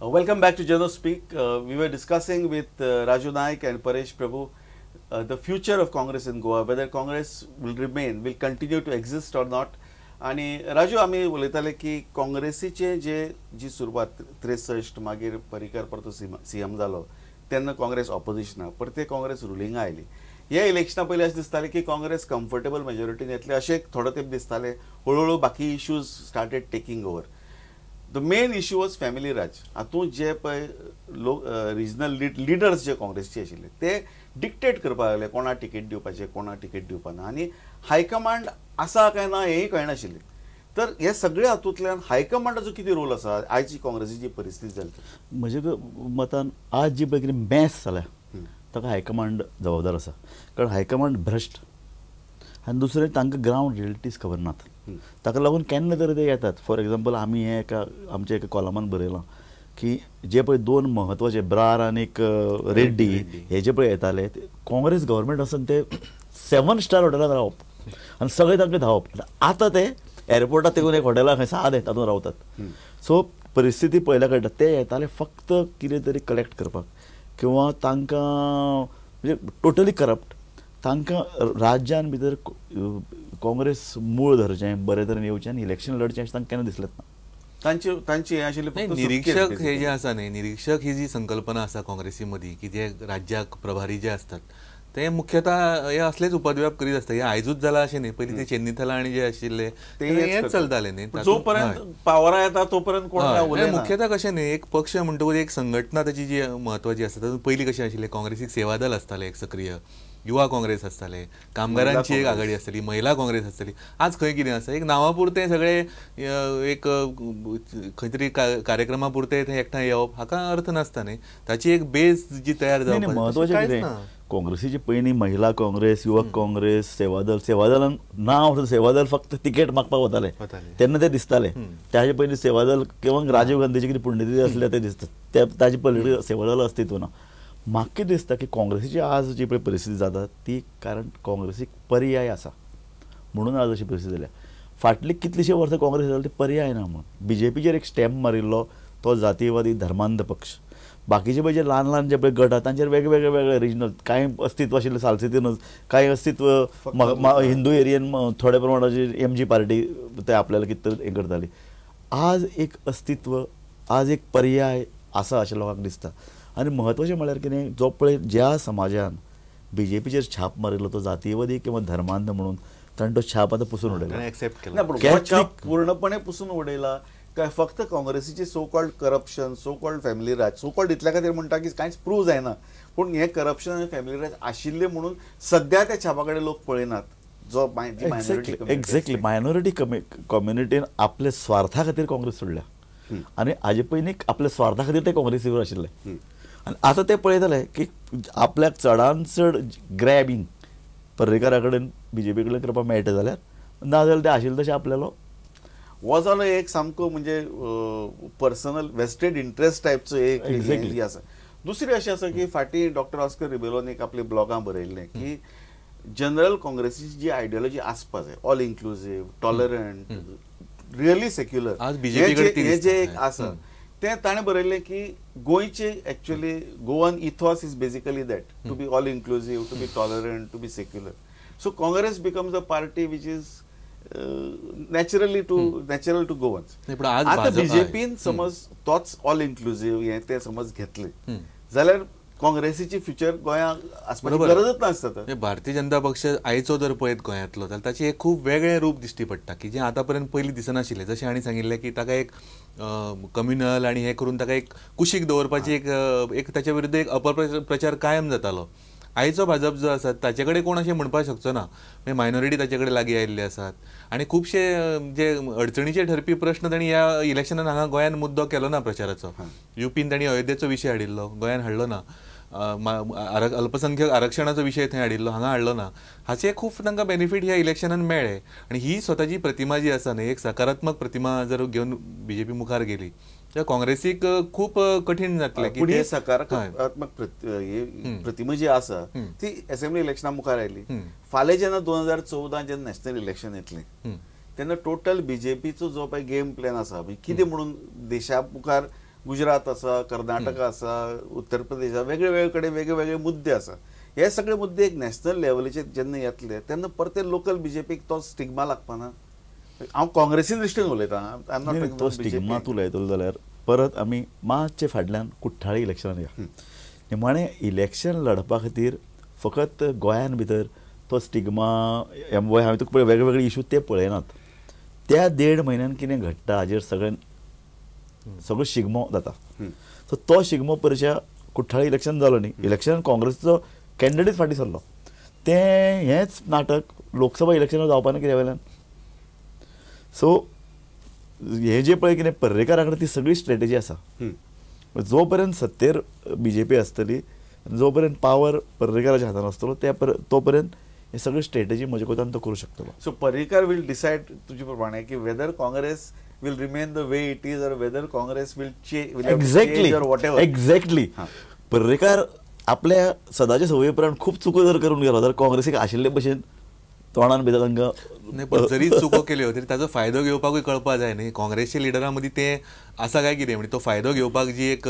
Welcome back to Jano Speak. We were discussing with Raju Naik and Paresh Prabhu the future of Congress in Goa, whether Congress will remain, will continue to exist or not. आनी राजू, आमी उलयताले की काँग्रेसीचे जे जी सुरवात 63, मागीर पर्रीकर परतो CM जालो तेन्ना काँग्रेस ऑपोजिशना, परते काँग्रेस रुलिंगा आयली. हे इलेक्शना पयलीं अशें दिसतालें की काँग्रेस कम्फर्टेबल मेजॉरिटीन येतले अशें थोडो तेंप दिसतालें. हळूहळू बाकी issues started taking over. The main issue was family Raj. हातूंत जे पळय लोक रिजनल लिडर्स जे काँग्रेसचे आशिल्ले ते डिक्टेट करपाक लागले कोणा तिकेट दिवपाचें, कोणा तिकेट दिवपा ना, आनी हायकमांड आसा काय ना हेंय कळनाशिल्लें. तर हे सगळे हातूंतल्यान हायकमांडाचो कितें रोल आसा आयची काँग्रेसीची परिस्थिती जाली? म्हज्या मतान आज जी पळय कितें मॅस जाल्या ताका हायकमांड जबाबदार आसा, कारण हायकमांड भ्रश्ट आनी दुसरें तांकां ग्रावंड रियलिटीज खबर नात. ताका लागून केन्ना तरी ते येतात. फॉर एग्जाम्पल, आमी हें एका आमच्या एका कॉलमान बरयलां की जे पळय दोन म्हत्वाचे ब्रार आनी रेड्डी हे जे पळय येताले काँग्रेस गव्हर्मेंट आसून ते 7 स्टार हॉटेलांत रावप आनी सगळे तांकां धांवप. आतां ते एअरपोर्टाक तेकून एक हॉटेलां खंय साद तातूंत रावतात. सो परिस्थिती पळयल्यार कळटा ते येताले फक्त कितें तरी कलेक्ट करपाक किंवा तांकां म्हणजे टोटली करप्ट. तांकां राज्यान भितर काँग्रेस मूळ धरचें, बरे तरेन येवचें आनी इलेक्शन लढचें अशें तांकां केन्ना दिसलेंच ना. तांची हें आशिल्लें निरीक्षक हे जे आसा न्ही, निरीक्षक ही जी संकल्पना आसा काँग्रेसी मदीं की जे राज्याक प्रभारी जे आसतात ते मुख्यतः हे असलेच उपद्व्याप करीत आसता. हे आयजूच जाला अशें न्ही, पयलीं ते चेन्नीथला आनी जे आशिल्ले ते हेंच चलताले न्ही. जो पर्यंत पावरा येता तो पर्यंत कोण उलयना. मुख्यतः कशें न्ही, एक पक्ष म्हणटकूच एक संघटना ताची जी म्हत्वाची आसता. तातूंत पयलीं कशें आशिल्लें, काँग्रेसीक सेवादल आसतालें एक सक्रीय, युवा काँग्रेस आसताले, कामगारांची एक आघाडी आसताली, महिला काँग्रेस आसताली. आज खंय कितें आसा, एक नांवा पुरतें सगळे एक खंय तरी कार्यक्रमा पुरतें थंय एकठांय येवप हाका अर्थ नासता न्ही. ताची एक बेज जी तयार जावपाक म्हत्वाचें कितें, काँग्रेसीची पयलीं महिला काँग्रेस, युवक काँग्रेस, सेवादल, सेवादलान नांव सेवादल फक्त तिकेट मागपाक वताले तेन्ना ते दिसताले. ताजे पयलीं सेवादल किंवा राजीव गांधीची कितें पुण्यतिथी आसल्या ते दिसता, ताजे पयलीं सेवादल अस्तित्व ना. म्हाका कितें दिसता की काँग्रेसीची आज जी पळय परिस्थिती जाता ती कारण काँग्रेसीक पर्याय आसा म्हणून आज अशी परिस्थिती जाल्या. फाटली कितलीशीं वर्सां काँग्रेस जाली ती पर्याय ना म्हणून बीजेपीचेर एक स्टॅम्प मारिल्लो तो जातीयवादी धर्मांध पक्ष. बाकीचे पळय जे ल्हान ल्हान जे पळय गट आसा तांचेर वेगवेगळे वेगळे रिजनल कांय अस्तित्व आशिल्लें सालसेतीनूच, कांय अस्तित्व हिंदू एरियेन थोड्या प्रमाणाची एमजी पार्टी ते आपल्याला कितें तरी हें करताली. आज एक अस्तित्व, आज एक पर्याय आसा अशें लोकांक दिसता. आनी म्हत्वाचें म्हळ्यार कितें, जो पळय ज्या समाजान बीजेपीचेर छाप मारिल्लो तो जातीयवादी किंवा धर्मांध म्हणून ताणें तो छाप आतां पुसून उडयला. एक्सेप्ट केला ना, छाप पूर्णपणे पुसून उडयला काय फक्त काँग्रेसीची so called corruption, so called family Raj, so called इतल्या खातीर म्हणटा की कांयच प्रूव जायना, पूण हें करप्शन आनी फॅमिली राज आशिल्लें म्हणून सद्या त्या छापा कडेन लोक पळयनात. जो एक्झॅक्टली मायनॉरिटी कम्युनिटीन आपल्या स्वार्था खातीर काँग्रेस सोडल्या आनी हाजे पयलीं आपल्या स्वार्था खातीर ते काँग्रेसीवर आशिल्ले. आनी आतां ते पळयतले की आपल्याक चडान चड ग्रॅबिंग पर्रीकारा कडेन बीजेपी कडेन करपाक मेळटा जाल्यार, ना जाल्यार ते आशिल्ले तशें आपल्यालो हो जालो एक सामको म्हणजे पर्सनल वेस्टेड इंट्रस्ट टायपचो एक एक्झॅक्टली आसा. दुसरी अशें आसा की फाटीं डॉक्टर ऑस्कर रिबेलोन एक आपल्या ब्लॉगां बरयल्लें की जनरल काँग्रेसीची जी आयडियोलॉजी आसपा जाय, all inclusive, tolerant, really secular, हें जें एक आसा तें ताणें बरयल्लें की गोंयचे actually Goan ethos is basically that to be all inclusive, to be tolerant, to be secular. So Congress becomes a party which is naturally to natural to Goans. आतां बीजेपीन समज तोच ऑल इन्क्लुजीव हें तें समज घेतलें जाल्यार काँग्रेसीची फ्युचर गोंयांत आसपाची गरजच नासता. भारतीय जनता पक्ष आयचो जर पळयत गोंयांतलो जाल्यार ताचें एक खूब वेगळें रूप दिश्टी पडटा की जें आतां पर्यंत पयलीं दिसनाशिल्लें. जशें हांणी सांगिल्लें की ताका एक कम्युनल आनी हें करून ताका एक कुशीक दवरपाची एक एक ताच्या विरुद्ध एक अपप्रचार कायम जातालो. आयचो भाजप जो आसा ताचे कडेन कोण अशें म्हणपाक शकचो ना, म्हणजे मायनॉरिटी ताचे कडेन लागीं आयिल्ले आसात आनी खुबशे जे अडचणीचे ठरपी प्रश्न तांणी ह्या इलेक्शनान हांगा गोंयांत मुद्दो केलो ना प्रचाराचो. युपीन तांणी अयोध्येचो विशय हाडिल्लो, गोंयांत हाडलो ना. अल्पसंख्यक आरक्षणाचो विशय थंय हाडिल्लो, हांगा हाडलो ना. हाचे खूब तांकां बेनिफीट ह्या इलेक्शनान मेळ्ळे आनी ही स्वताची प्रतिमा जी आसा न्ही, एक सकारात्मक प्रतिमा जर घेवन बीजेपी मुखार गेली तर काँग्रेसीक खूब कठीण जातलें. पूण ही सकारात्मक प्रतिमा जी आसा ती असेंब्ली इलेक्शना मुखार आयली. फाल्यां जेन्ना 2014 जेन्ना नॅशनल इलेक्शन येतलें तेन्ना टोटल बीजेपीचो जो पळय गेम प्लॅन आसा, कितें म्हणून देशा मुखार गुजरात आसा, कर्नाटका आसा, उत्तर प्रदेश आसा, वेगळे वेगळे कडेन वेगळे वेगळे मुद्दे आसा. हे सगळे मुद्दे एक नॅशनल लेवलीचेर जेन्ना येतले तेन्ना परते लोकल बीजेपीक तो स्टिग्मा लागपाना. हांव काँग्रेसी दृश्टीन उलयतां. तो स्टिग्मा तूं उलयतलो जाल्यार परत आमी मातशे फाटल्यान कुठ्ठाळी इलेक्शनान या. निमाणें इलेक्शन लढपा खातीर फकत गोंयान भितर तो स्टिग्मा हांवें तुका पळय वेगळे वेगळे इशू ते पळयनात. त्या 1.5 म्हयन्यान कितें घडटा हाजेर सगळें सगळो शिगमो जाता. सो तो शिगमो परशा कुठ्ठाळी इलेक्शन जालो न्ही, इलेक्शन काँग्रेसचो कॅन्डिडेट फाटीं सरलो. तें हेंच नाटक लोकसभा इलेक्शनाक जावपा ना कित्या वयल्यान. सो हे जे पळय कितें पर्रेकारा कडेन ती सगळी स्ट्रेटजी आसा. जो पर्यंत सत्तेर बीजेपी आसतली, जो पर्यंत पावर पर्रेकाराच्या हातान आसतलो तो पर्यंत हे सगळी स्ट्रेटजी म्हजे कोतान तो करूं शकतलो. सो पर्रीकार will decide तुजे प्रमाणे की whether Congress will remain the way it is or whether Congress will change exactly or whatever. Exactly. Parrikar आपल्या सदाच्या संवये प्रमाण खूब चुको जर करून गेलो तर काँग्रेसीक आशिल्ले भशेन तोंडान भितर तांकां नाही, पण जरी चुको केल्यो तरी ताचो फायदो घेवपाकूय कळपा जाय न्ही. काँग्रेसच्या लिडरां मदीं तें आसा काय कितें, म्हणजे तो फायदो घेवपाक जी एक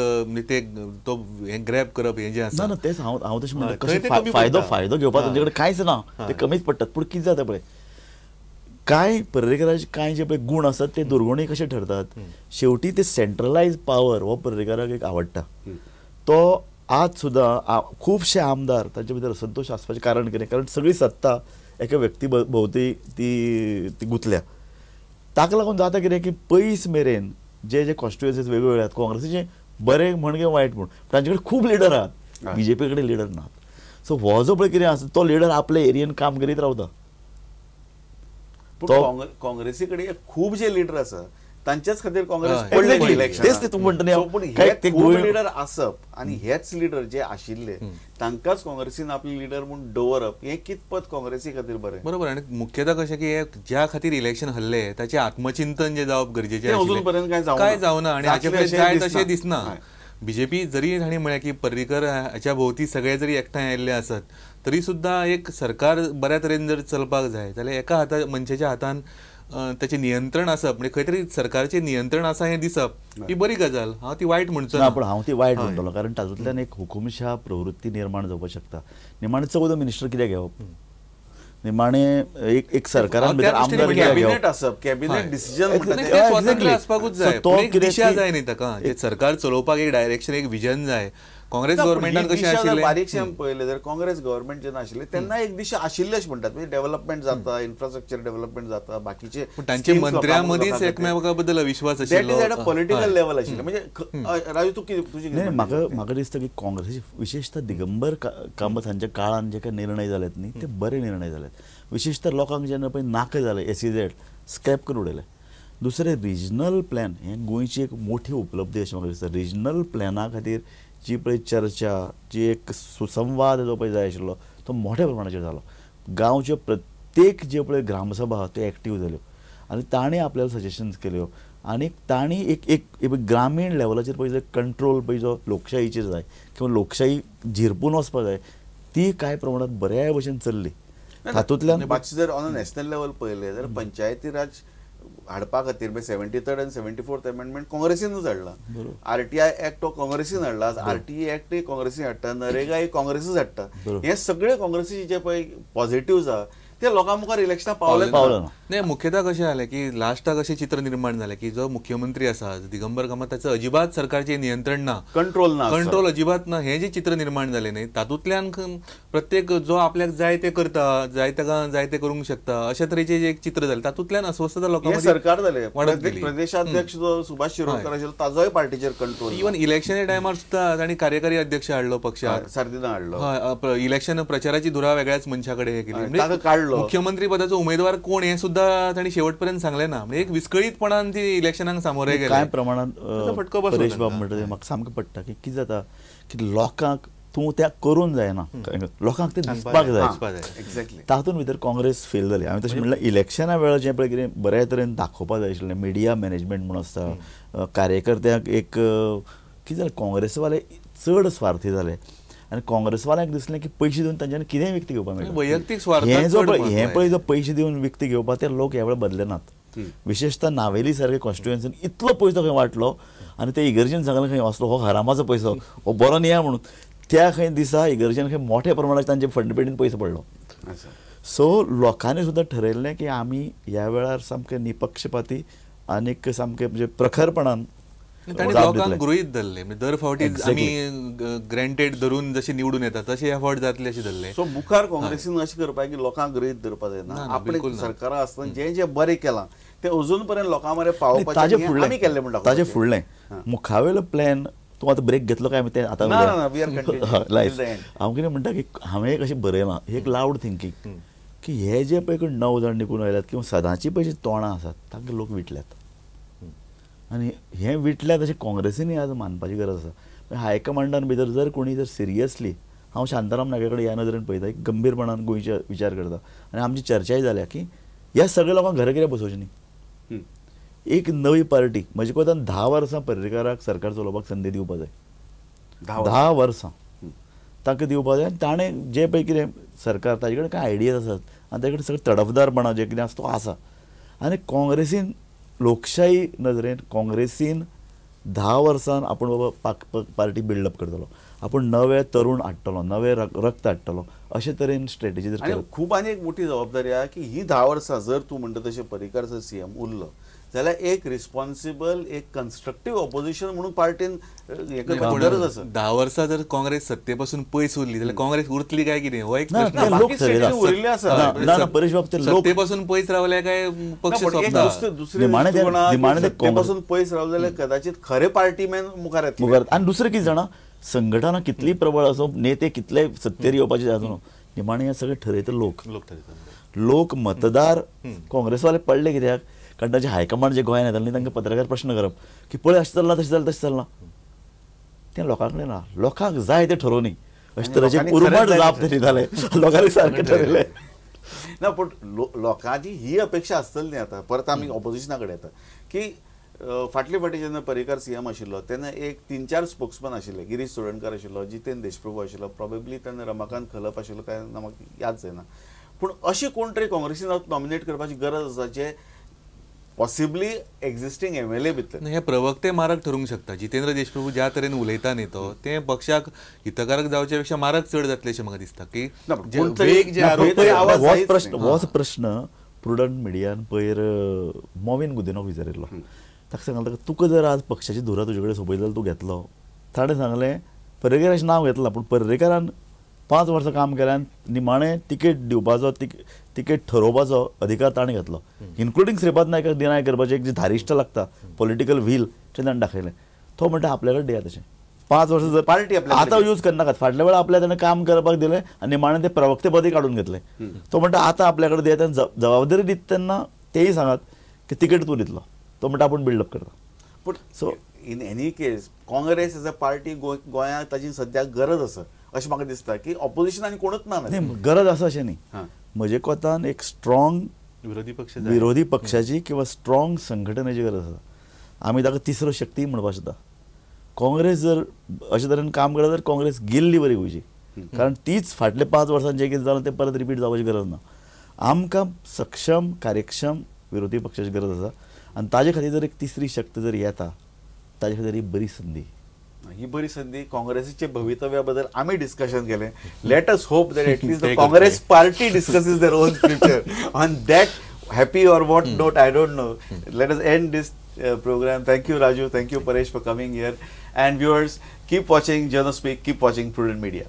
ते तो हें ग्रॅब करप हें जें आसा ना तेच हांव हांव तशें म्हणटा कशें फायदो फायदो घेवपाक तांचे कडेन कांयच ना, ते कमीच पडटात. पूण कितें जाता पळय, कांय पर्रेकाराचे कांय जे पळय गूण आसात ते दुर्गुणूय कशे ठरतात. शेवटी ते सेंट्रलायज पावर हो पर्रेकाराक एक आवडटा. तो आज सुद्दां खुबशे आमदार तांचे भितर असंतोश आसपाचें कारण कितें, कारण सगळी सत्ता एका व्यक्ती भोंवती ती ती गुंतल्या. ताका लागून जाता कितें की पयस मेरेन जे जे कॉन्स्टिट्युएन्सीज वेगवेगळे आहात काँग्रेसीचे बरें म्हण किंवा वायट म्हण तांचे कडेन खूब लिडर आहात, बीजेपी कडेन लिडर नात. सो हो जो पळय कितें आसा तो लिडर आपल्या एरियेन काम करीत रावता. पूण काँग्रेसी कडेन खूब जे लिडर आसा तांच्याच खातीर काँग्रेस पडले इलेक्शन. तेच तूं म्हणटा पूण हे खूब लिडर आसप आनी हेच लिडर जे आशिल्ले तांकांच काँग्रेसीन आपले लिडर म्हूण दवरप हें कितपत काँग्रेसी खातीर बरें. बरोबर. आनी मुख्यतः कशें की हे ज्या खातीर इलेक्शन हरले ताचें आत्मचिंतन जें जावप गरजेचें अजून पर्यंत काय जावना आनी हाचे फुडें जाय तशें दिसना. बीजेपी जरी तांणी म्हळें की पर्रीकर हाच्या भोंवती सगळे जरी एकठांय आयिल्ले आसत तरी सुद्दां एक सरकार बऱ्या तरेन जर चलपाक जाय जाल्यार एका हाता मनशाच्या हातान ताचें नियंत्रण आसप, म्हणजे खंय तरी सरकारचें नियंत्रण आसा हें दिसप ही बरी गजाल. हांव ती वायट म्हणचो ना, पूण हांव ती वायट म्हणटलो कारण तातूंतल्यान एक हुकुमशाह प्रवृत्ती निर्माण जावपाक शकता. निमाणें 14 मिनिस्टर कित्याक घेवप, निमाणें एक एक सरकारान भितर आमदार कॅबिनेट आसप, कॅबिनेट डिसिजन स्वातंत्र्य आसपाकूच जाय. एक दिशा जाय न्ही ताका, सरकार चलोवपाक एक डायरेक्शन एक विजन जाय. काँग्रेस गव्हर्मेंटान कशें आशिल्लें बारीकशें पळयलें जर काँग्रेस गव्हर्मेंट जेन्ना आशिल्लें तेन्ना एक दिशा आशिल्लेच म्हणटात, म्हणजे डेव्हलपमेंट जाता, इन्फ्रास्ट्रक्चर डेव्हलपमेंट जाता, बाकीचे तांचे मंत्र्यां मदींच एकमेका बद्दल अविश्वास आशिल्लो. That is at a political level आशिल्लें. म्हणजे राजू तूं कितें तुजें नाही, म्हाका म्हाका दिसता की काँग्रेसी विशेषतः दिगंबर कामत हांच्या काळान जे काय निर्णय जालेत न्ही ते बरे निर्णय जालेत. विशेषतः लोकांक जेन्ना पळय नाका जालें एसईझेड स्क्रॅप करून उडयलें. दुसरें रिजनल प्लॅन हें गोंयची एक मोठी उपलब्धी अशें म्हाका दिसता. रिजनल प्लॅना खातीर जी पळय चर्चा, जी एक सुसंवाद जो पळय जाय आशिल्लो तो मोठ्या प्रमाणाचेर जालो. गांवच्यो प्रत्येक जे पळय ग्रामसभा त्यो एक्टीव जाल्यो आनी ताणें आपल्याला सजेशन्स केल्यो आनी तांणी एक एक ग्रामीण लेवलाचेर पळय जो कंट्रोल पळय जो लोकशाहीचेर जाय किंवा लोकशाही झिरपून वचपाक जाय ती कांय प्रमाणांत बऱ्या भशेन चल्ली. तातूंतल्यान मातशें जर ऑन अ नॅशनल लेवल पळयलें जाल्यार पंचायती राज हाडपा खातीर 73rd आनी 74th amendment काँग्रेसीनूच हाडला, आरटीआय एक्ट हो काँग्रेसीन हाडला, आरटीई एक्ट काँग्रेसीन हाडटा, नरेगा काँग्रेसीच हाडटा. हे सगळे काँग्रेसीचे जे पळय पॉझिटिव्ह आसा ते लोकां मुखार इलेक्शनां पावले पावले ना. नाही, मुख्यतः कशें जालें की लास्टाक अशें चित्र निर्माण जालें की जो मुख्यमंत्री आसा दिगंबर कामत ताचें अजिबात सरकारचें नियंत्रण ना, कंट्रोल ना, कंट्रोल अजिबात ना. हें जें चित्र निर्माण जालें न्ही तातूंतल्यान प्रत्येक जो आपल्याक जाय तें करता, जाय ताका जाय तें करूंक शकता अशे तरेचें जें एक चित्र जालें तातूंतल्यान अस्वस्थता लोकां सरकार जालें. प्रदेशाध्यक्ष जो सुभाष शिरोडकर आशिल्लो ताजोय पार्टीचेर कंट्रोल. इवन इलेक्शनाच्या टायमार सुद्दां तांणी कार्यकारी अध्यक्ष हाडलो पक्षाक, सार्दिना हाडलो, इलेक्शन प्रचाराची धुरा वेगळ्याच मनशा कडेन हे केली, ताका काडलो. मुख्यमंत्री पदाचो उमेदवार कोण हें सुद्दां तांणी शेवटपर्यंत सांगलें ना. म्हणजे एक विस्कळीतपणान ती इलेक्शनाक सामोरे गेले. कांय प्रमाणात परेश बाब म्हणटा तें म्हाका सामकें पडटा की कितें जाता की लोकांक तूं त्या करून जायना, लोकांक तें दिसपाक जाय. एक्झॅक्टली. तातूंत भितर काँग्रेस फेल जाली. हांवें तशें म्हणल्यार इलेक्शना वेळार जें पळय कितें बऱ्या तरेन दाखोवपाक जाय आशिल्लें, मिडिया मॅनेजमेंट म्हूण आसता, कार्यकर्त्यांक एक कितें जालें काँग्रेसवाले चड स्वार्थी जाले आनी काँग्रेसवाल्यांक दिसलें की पयशे दिवन तांच्यांनी कितेंय विकतें घेवपाक मेळटा. वैयक्तीक स्वार्थ हें जो हें पळय जो पयशे दिवन विकतें घेवपाक ते लोक ह्या वेळार बदले नात. विशेषतः नावेली सारखे कॉन्स्टिट्युएन्सीन इतलो पयसो खंय वांटलो आनी ते इगर्जेन सांगलें खंय असलो हो हरामाचो पयसो हो बरो न्ही म्हणून त्या खंय दिसा इगर्जेन खंय मोठ्या प्रमाणात तांचे फंडपेटीन पयसो पडलो. सो लोकांनी सुद्दां ठरयल्लें की आमी ह्या वेळार सामकें निपक्षपाती आनीक सामकें म्हणजे प्रखरपणान लोकांक गृहीत धरले. दर फावटी आमी ग्रँटेड धरून जशे निवडून येता तशे ह्या फावट जातले अशें धरले. सो मुखार काँग्रेसीन अशें करपाक की लोकांक गृहीत धरपाक जायना, आपले सरकारां आसतना जें जें बरें केलां तें अजून पर्यंत लोकां मरे पावोवपाचें आमी केल्लें म्हणटा. ताजे फुडलें मुखावेलो प्लॅन तूं आतां ब्रेक घेतलो काय तें आतां हांव कितें म्हणटा की हांवें एक अशें बरयलां एक लावड थिंकींग की हे जे पळय 9 जाण निकून आयल्यात किंवा सदांची पळय जी तोंडां आसात तांकां लोक विटल्यात आनी हे विटल्यात अशें काँग्रेसीनय आज मानपाची गरज आसा. हायकमांडान भितर जर कोणी जर सिरियसली हांव शांताराम नायका कडेन ह्या नदरेन पळयता, एक गंभीरपणान गोंयचे विचार करता आनी आमची चर्चाय जाल्या की ह्या सगळ्या लोकांक घरा कित्याक बसोवचें न्ही. एक नवी पार्टी म्हजे कोतान 10 वर्सां पर्रीकाराक सरकार चलोवपाक संदी दिवपाक जाय, 10 वर्सां तांकां दिवपाक जाय आनी ताणें जें पळय कितें सरकार ताजे कडेन कांय आयडियाज आसात आनी ताजे कडेन सगळें तडफदारपणां जें कितें आसा तो आसा. आनी काँग्रेसीन लोकशाही नदरेन काँग्रेसीन 10 वर्सान आपूण बाबा पार्टी बिल्डअप करतलो, आपूण नवे तरुण हाडटलो, नवे रक्त हाडटलो अशे तरेन स्ट्रेटजी जर खूब. आनी एक मोठी जबाबदारी आहा की ही 10 वर्सां जर तूं म्हणटा तशें पर्रीकार जर सीएम उरलो जाल्यार एक रिस्पॉन्सिबल एक कन्स्ट्रक्टीव ऑपोजिशन म्हणून पार्टीन हें करपाची गरज आसा. 10 वर्सां जर काँग्रेस सत्ते पासून पयस उरली जाल्यार काँग्रेस उरतली काय कितें हो एक उरिल्ले आसा. सत्ते पासून पयस रावले काय पक्ष सत्ते पयस रावले जाल्यार कदाचित खरे पार्टी मॅन मुखार येतले. आनी दुसरें कितें जाणा, संघटना कितली प्रबळ आसूं, नेते कितले सत्तेर येवपाचे आसूं, निमाणें हें सगळें ठरयता लोक, लोक मतदार. काँग्रेसवाले पडले कित्याक, कारण तांचे हायकमांड जे गोंयांत येताले न्ही तांकां पत्रकार प्रश्न करप की पळय अशें चल्लां तशें चल्लां तशें चल्लां, तें लोकां कडेन ना, लोकांक जाय तें ठरोवनी अशें तरेचे उर्मट जाप ते दिताले, लोकांनी सारकें ठरयलें ना. पूण लोकांची ही अपेक्षा आसतली न्ही. आतां परत आमी ऑपोजिशना कडेन येता की फाटले फाटी जेन्ना पर्रीकार सीएम आशिल्लो तेन्ना एक 3-4 स्पोक्समॅन आशिल्ले, गिरीश चोडणकर आशिल्लो, जितेंद्र देशप्रभू आशिल्लो, प्रोबेबली तेन्ना रमाकांत खलप आशिल्लो काय ना म्हाका याद जायना. पूण अशें कोण तरी काँग्रेसीन नॉमिनेट करपाची गरज आसा जे पॉसिबली एक्झिस्टींग एमएलए भितर. हे प्रवक्ते मारक ठरूंक शकता. जितेंद्र देशप्रभू ज्या तरेन उलयता न्ही तो तें पक्षाक हितकारक जावचे पेक्षा मारक चड जातलें अशें म्हाका दिसता की होच प्रश्न प्रुडंट मिडियान पयर मोविन गुदिनोक विचारिल्लो. ताका सांगलें तुका जर आज पक्षाची धुरा तुजे कडेन सोंपयली जाल्यार तूं घेतलो. ताणें सांगलें पर्रीकाराचें नांव घेतलां पूण पर्रीकारान 5 वर्सां काम केलें आनी निमाणें तिकेट दिवपाचो तिकेट ठरोवपाचो अधिकार ताणें घेतलो, इन्क्लुडींग श्रीपाद नायकाक डिनाय करपाचें एक जी धारिश्ट लागता पॉलिटिकल व्हील तें ताणें दाखयलें. तो म्हणटा आपल्या कडेन दिया तशें 5 वर्सां जर पार्टी आतां यूज करनाकात, फाटल्या वेळार आपल्या ताणें काम करपाक दिलें आनी निमाणें ते प्रवक्तेपदी काडून घेतलें. तो म्हणटा आतां आपल्या कडेन दिया, जबाबदारी दिता तेन्ना तेय सांगात की तिकेट तूं दितलो. तो म्हणटा आपूण बिल्डअप करता. पूण so in any case Congress as a party गोंयांत ताची सद्याक गरज आसा अशें म्हाका दिसता की ऑपोजिशन आनी कोणूच ना. गरज आसा अशें न्ही, म्हजे कोतान एक स्ट्रॉंग विरोधी पक्षाची किंवा स्ट्रॉंग संघटनेची गरज आसा. आमी ताका तिसरो शक्ती म्हणपाक शकता. काँग्रेस जर अशे तरेन काम करत जाल्यार काँग्रेस गेल्ली बरी गोंयची, कारण तीच फाटले 5 वर्सां जें कितें जालां तें परत रिपीट जावपाची गरज ना. आमकां सक्षम कार्यक्षम विरोधी पक्षाची गरज आसा आनी ताजे खातीर जर एक तिसरी शक्त जर येता ताजे खातीर ही बरी संदी. ही बरी संदी काँग्रेसीचे भवितव्या बद्दल आमी डिस्कशन केलें. Let us hope that at least the Congress party discusses their own future. On that happy or what note I don't know, let us end this program. Thank you Raju, thank you Paresh for coming here, and viewers keep watching Janospeak, keep watching Prudent Media.